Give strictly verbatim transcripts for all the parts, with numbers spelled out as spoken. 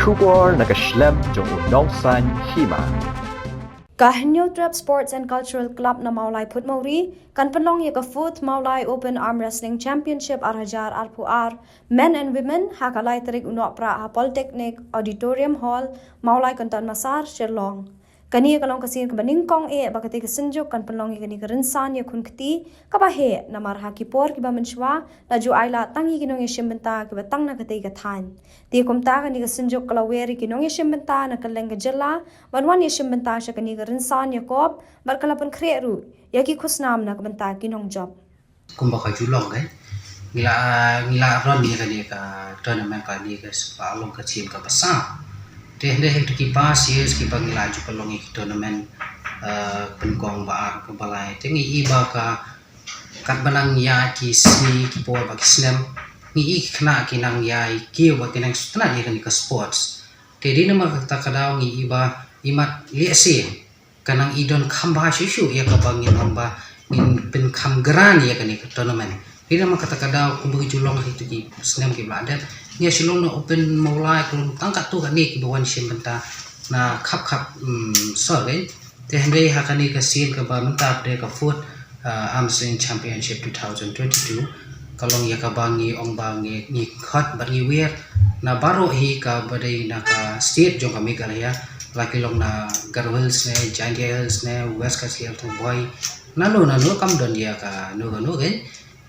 Khubor na ka shlem jong u nongsan hima. Ka Hynñiewtrep Sports and Cultural Club na Mawlai Phutmawri kan pynlong ïa ka fourth Mawlai Open Arm Wrestling Championship ar hajar arphew ar Men and Women ha ka lai tarik u Nohprah ha Polytechnic Auditorium Hall, Mawlai Kynton Massar, Shillong. Kane ka long ka sien kaba nyngkong eh ba katei ka synjuk kan pynlong ïa kane ka rynsan ïakhun kti kaba heh, namar ha ki por kiba mynshuwa la ju ailad tang ïa ki nongïashim bynta kiba tang na katei ka thaiñ. Te kumta kane ka synjuk ka la wer ïa ki nongïashim bynta na kylleng ka jylla ban wan ïashim bynta sha kane ka rynsan ïakop bad ka la pynkhreh ruh ïa ki khusnam na ka bynta ki nongjop. Kumba ka ju long eh, ngi la, ngi la run ïa kane ka tournament, kane ka shu long ka sien kaba saw. Te hynrei ha ki past years kiba ngi la ju pynlong ïa ki tournament, eh, pynkhong ba ar kaba lai, te ngi i ba ka, katba nang ïaid ki sngi ki por bad ki snem, ngi i ki khynnah ki nang ïai kiew bad ki nang sngewtynnat ïa kane ka sports. Te dei namar kata ka daw ngi i ba imat lehse ka nang i don kham bha shuh shuh ïa kaba ngin ong ba ngin pynkham gran ïa kane ka tournament. Dei namar kata ka daw kumba ngi ju long ha kito ki snem kiba la dep, ngi ïa shu long na Open Mawlai ka long tang katto katne kiba wan shim bynta na khap khap, mm, sor, eh. Te hynrei ha kane ka sien kaba mynta pat, ka fourth, uh, Arm Wrestling Championship two thousand twenty-two, ka long ïa kaba ngi ong ba ngi, ngi khot bad ngi wer na baroh hi kaba dei na ka state jong ka Meghalaya, la ki long na Garo Hills ne, Jaintia Hills ne, West Khasi Hills ne, Bhoi, nano nano kam don ïa kano kano, eh.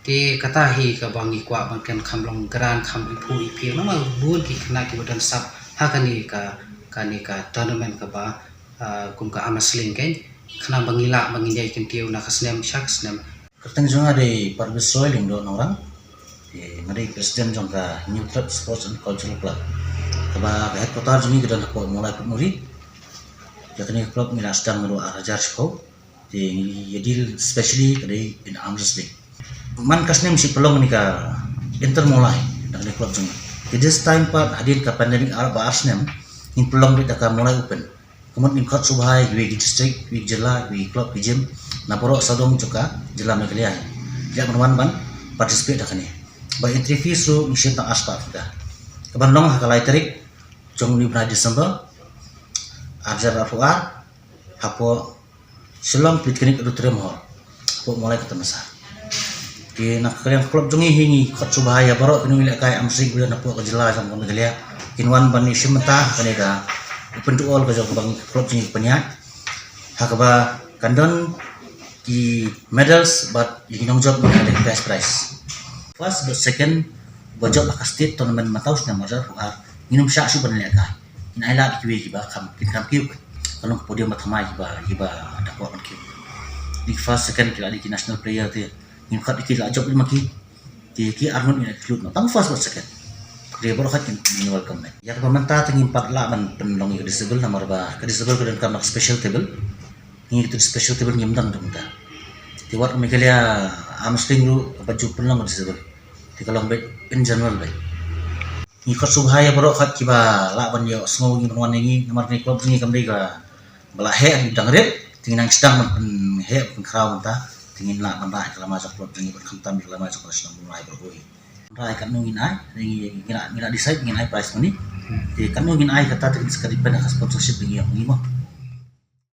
Te kata hi kaba ngi kwah ban kan kham long gran, kham iphuh iphieng namar bun ki khynnah kiba don sap ha kane ka, kane ka tournament kaba, ah, kum ka arm wrestling, kan khnang ba ngi lah ba ngin ïai kyntiew na ka snem sha ka snem. Kyrteng jong nga dei Parbisoi Lyngdoh Nongrang. Te nga dei president jong ka Hynñiewtrep Sports and Cultural Club, kaba ka headquarter jong ngi ka don hapoh Mawlai Phutmawri. Ïa kane ka club ngi la sdang naduh ar hajar shiphew. Te ngi ïa deal specially ka dei in arm wrestling. Man ka snem shi pynlong kane ka Inter Mawlai da kane ka club jong ngi. Te this time pat hadien ka pandemic ar ba ar snem ngin pynlong beit da ka Mawlai Open. Ka mut ngin khot sngewbha ïa kiwei ki district, kiwei ki jylla, kiwei ki club, ki gym na baroh sawdong jong ka jylla Meghalaya. Ki lah ban wan ban participate ha kane. Ba entry fees ruh ngi shim tang ar spah tyngka. Kaban long ha ka lai tarik jong une u bnai December ar hajar arphew ar, hapoh Shillong Polytechnic Auditorium Hall, hapoh Mawlai Kynton Massar. Te na ka liang ka club jong ngi hi ngi khot sngewbha ïa baroh ki nongïalehkai arm wrestling kiba don hapoh ka jylla jong ka Meghalaya kin wan ban ïashim bynta ha kane ka open to all ka jong kaba ngi ka club jong ngi ka pynïaid, ha kaba kan don ki medals bad ïa ki nongjop ngi la dei cash prize. First bad second ba jop ha ka state tournament mynta u snem ar hajar arphew ar ngin ym shah shuh ban lehkai. Ngin ailad ïa kiwei kiba kham, kin kham kiew. Kan long ka podium ba thymmai kiba, kiba da kwah ban kiew. Dei ki first, second ki la dei ki national player te ngin khot ïa ki la jop lem ma ki. Te ki arngut ngin include noh tang first bad second. Te baroh khat ngin, ngin welcome noh. Ïa kaba mynta te ngim pat lah ban pynlong ïa ka disable namar ba ka disable ka donkam ka special table. Ngi ïa ka special table ngim don te mynta. Te wat ka Meghalaya Arm Wrestling ruh kaba ju pynlong ka disable. Te ka long beit in general beit. Ngi khot sngewbha ïa baroh khat kiba lah ban ïohsngew ngi ban wan ïa ngi namar kane ka club jong ngi kam dei kaba la heh, dang rit, te ngi nang sdang ban pynheh pynkhraw mynta, te ngin lah ban rah ïa ka lama jong ka club jong ngi bad khamtam ïa ka lama jong ka shnong Mawlai baroh kawei. Rah ïa katno ngin ai, ngi, ngi la, ngi la decide ngin ai prize money. Te katno ngin ai kata te ka depend ha ka sponsorship ba ngi ïoh ngi mo.